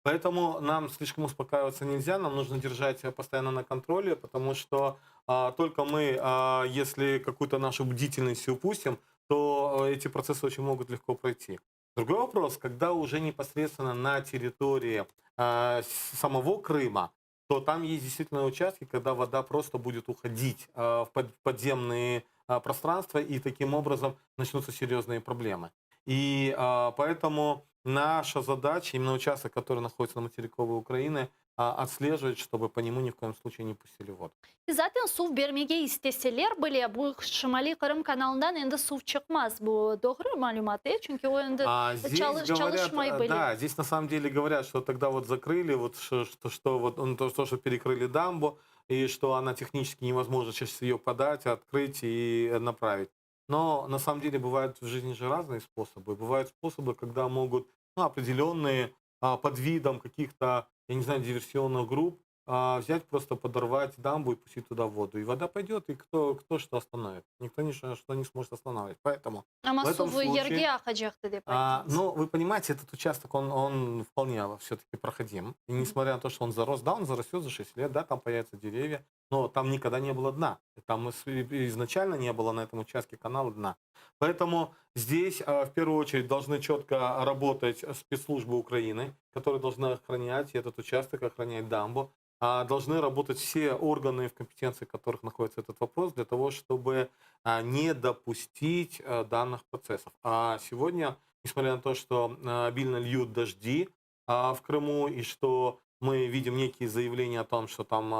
Поэтому нам слишком успокаиваться нельзя, нам нужно держать э, постоянно на контроле, потому что а, только мы, а, если какую-то нашу бдительность упустим, то э, эти процессы очень могут легко пройти. Другой вопрос, когда уже непосредственно на территории а, самого Крыма, то там есть действительно участки, когда вода просто будет уходить а, в подземные а, пространства, и таким образом начнутся серьезные проблемы. И а, поэтому наша задача, именно участок, который находится на материковой Украины, а, отслеживать, чтобы по нему ни в коем случае не пустили воду. Zaten suv bermege isteseler bile, bu Şimaliy Qırım kanalından endi suv çıqmaz. Bu doğru malümat, e? Çünki o endi А здесь говорят, çalışmay bile. да, здесь на самом деле говорят, что тогда вот закрыли, вот что, что, что вот ну, то, что перекрыли дамбу, и что она технически невозможно сейчас ее подать, открыть и направить. Но на самом деле бывают в жизни же разные способы. Бывают способы, когда могут ну, определенные а, под видом каких-то, я не знаю, диверсионных групп а, взять, просто подорвать дамбу и пустить туда воду. И вода пойдет, и кто, кто что остановит? Никто ни что не сможет останавливать. Поэтому Amma в этом suv случае... yerge aqacaqtı dep А, ayttıñız. но вы понимаете, этот участок, он, он вполне все-таки проходим. И несмотря на то, что он зарос, да, он зарастет за 6 лет, да, там появятся деревья, но там никогда не было дна. Там изначально не было на этом участке канала дна. Поэтому здесь а, в первую очередь должны четко работать спецслужбы Украины, которые должны охранять этот участок, охранять дамбу. А, Должны работать все органы, в компетенции которых находится этот вопрос, для того, чтобы а, не допустить данных процессов. А сегодня, несмотря на то, что обильно льют дожди в Крыму и что мы видим некие заявления о том, что там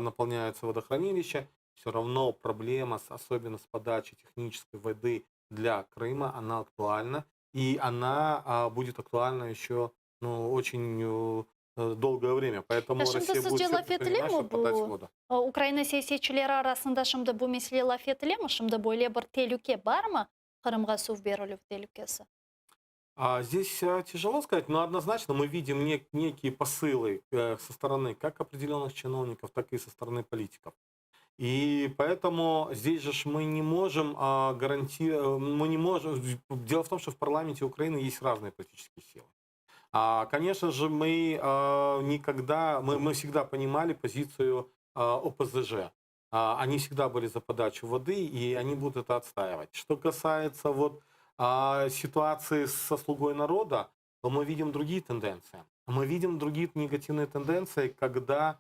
наполняются водохранилища, все равно проблема, с, особенно с подачей технической воды для Крыма, она актуальна. И она а, будет актуальна еще ну, очень э, долгое время. Поэтому Ya şimdi Россия будет sizce все laf предпринимать, etilemi чтобы подать bu воду. Ukraina siyasetçileri arasında şimdi bu mesele laf etilemi? Şimdi böyle bir telüke barmı Qırımğa suv berilüv telükesi? А здесь а, тяжело сказать, но однозначно мы видим некие посылы э, со стороны как определенных чиновников, так и со стороны политиков. И поэтому здесь же ж мы не можем а, гарантировать, мы не можем. Дело в том, что в парламенте Украины есть разные политические силы. А, конечно же, мы а, никогда, мы, мы всегда понимали позицию а, ОПЗЖ. А, они всегда были за подачу воды, и они будут это отстаивать. Что касается вот а, ситуации со «Слугой народа», то мы видим другие тенденции. Мы видим другие негативные тенденции, когда,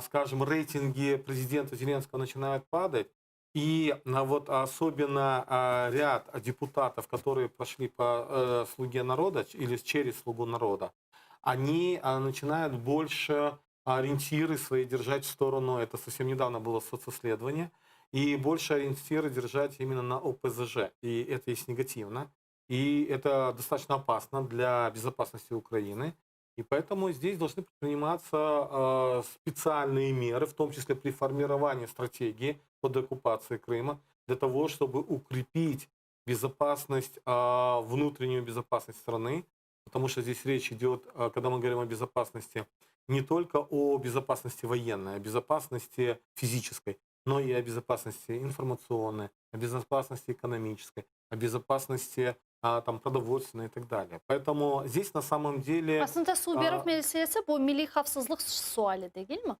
скажем, рейтинги президента Зеленского начинают падать, и вот особенно ряд депутатов, которые прошли по э, «Слуге народа» или через «Слугу народа», они начинают больше ориентиры свои держать в сторону, это совсем недавно было социсследование, и больше ориентиры держать именно на ОПЗЖ. И это есть негативно. И это достаточно опасно для безопасности Украины. И поэтому здесь должны предприниматься э, специальные меры, в том числе при формировании стратегии по деоккупации Крыма, для того, чтобы укрепить безопасность, э, внутреннюю безопасность страны, потому что здесь речь идет, э, когда мы говорим о безопасности, не только о безопасности военной, о безопасности физической, но и о безопасности информационной, о безопасности экономической, о безопасности там, продовольственной и так далее. Поэтому здесь на самом деле... Aslında suv berüv meselesi bu milliy havfsızlıq suali degil mi?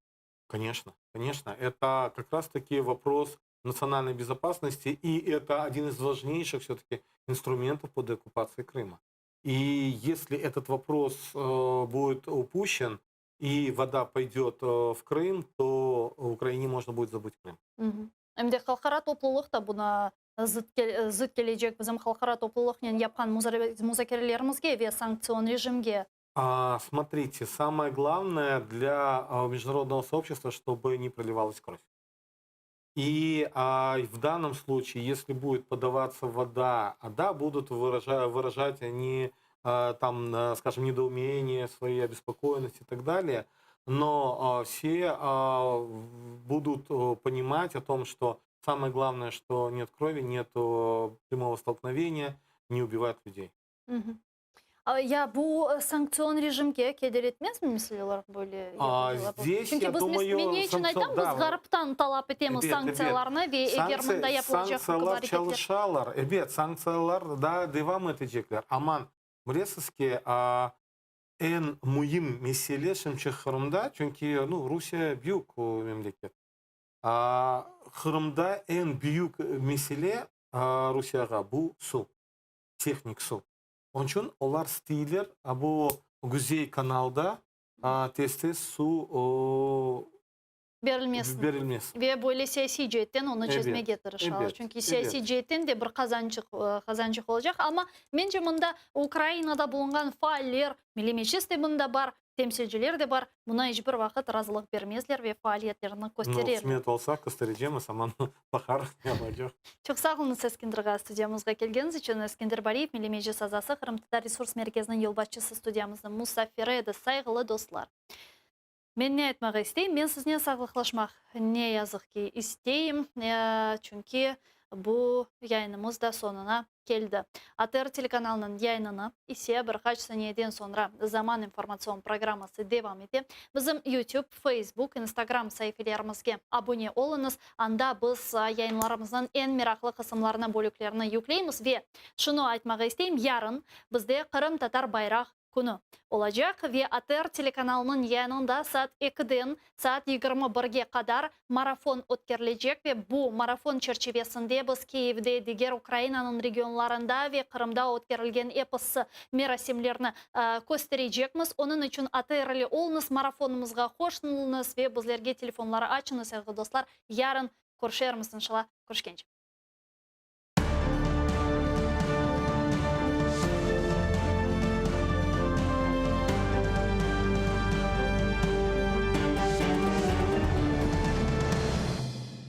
Конечно, конечно. Это как раз-таки вопрос национальной безопасности, и это один из важнейших все-таки инструментов по деоккупации Крыма. И если этот вопрос э, будет упущен, и вода пойдет э, в Крым, то Украине можно будет забыть Крым. Em de halqara toplulıq da buña zıt kelecek bizim halqara toplulıqnen yapqan muzakerelerimizge ve sanktsion rejimge. А, смотрите, самое главное для международного сообщества, чтобы не проливалась кровь. И в данном случае, если будет подаваться вода, а да, будут выражать они там, скажем, недоумение, свои обеспокоенности и так далее, но все будут понимать о том, что самое главное, что нет крови, нет прямого столкновения, не убивают людей. Ya bu sanktsion rejimge keder etmez mi mesele olaraq böyle? Здесь, Çünki я biz думаю, men ne içün aytam, biz Ğarptan talap etemiz sanktsiyalarnı ve eger mında yapılacaq Sanktsiyalar çalışalar, ebet, sanktsiyalar da devam etecekler. Aman, bilesiz ki, eñ müim mesele şimdi Qırımda, çünki nu, Rusiye büyük memleket. Qırımda eñ büyük mesele Rusiyağa bu suv, tehnik suv. Onıñ içün olar isteyler bu Quzey kanalda tez-tez suv berilmesin. Berilmesin. Ve böyle siyasiy ceetten onı çezmege tırışalar. Çünki siyasiy ceetten de bir qazançıq, qazançıq olacaq. Amma mence mında Ukrainada bulunğan faaller, Milliy Meclis de mında bar, temsilciler de bar, buña iç bir vaqıt razılıq bermezler ve faaliyetlerini kösterirler. Nu, qısmet olsa, kösterecekmiz, aman baqarıq ne olacaq. Çoq sağ oluñız, Eskender ağa, studiyamızğa kelgeniñiz içün. Eskender Bariyev, Milliy Meclis azası, Qırımtatar Resurs Merkeziniñ yolbaşçısı studiyamıznıñ musafiri edi. Sayğılı dostlar! Men ne aytmağa isteyim? Men siznen sağlıqlaşmaq, ne yazıq ki, isteyim, çünki bu yayınımız da soñuna keldi. ATR telekanalınıñ yayınını ise bir qaç saniyeden soñra Zaman informatsion programması devam ete. Bizim YouTube, Facebook, Instagram saifelerimizge abune oluñız, anda biz yayınlarımıznıñ eñ meraqlı qısımlarını, bölüklerini yükleymiz. Ve şunı aytmağa isteyim, yarın bizde Qırımtatar bayraq künü olacaq ve ATR telekanalınıñ yayınında saat ekiden saat 21ge qadar marafon ötkerilecek ve bu marafon çerçivesinde biz Kiyevde, diger Ukrainanıñ regionlarında ve Qırımda ötkerilgen episi merasimlerni kösterecekmiz. Onıñ içün ATR ile oluñız, marafonımızğa qoşulıñız ve bizlerge telefonları açıñız, sayğılı dostlar. Yarın körüşermiz, inşallah. Körüşkence.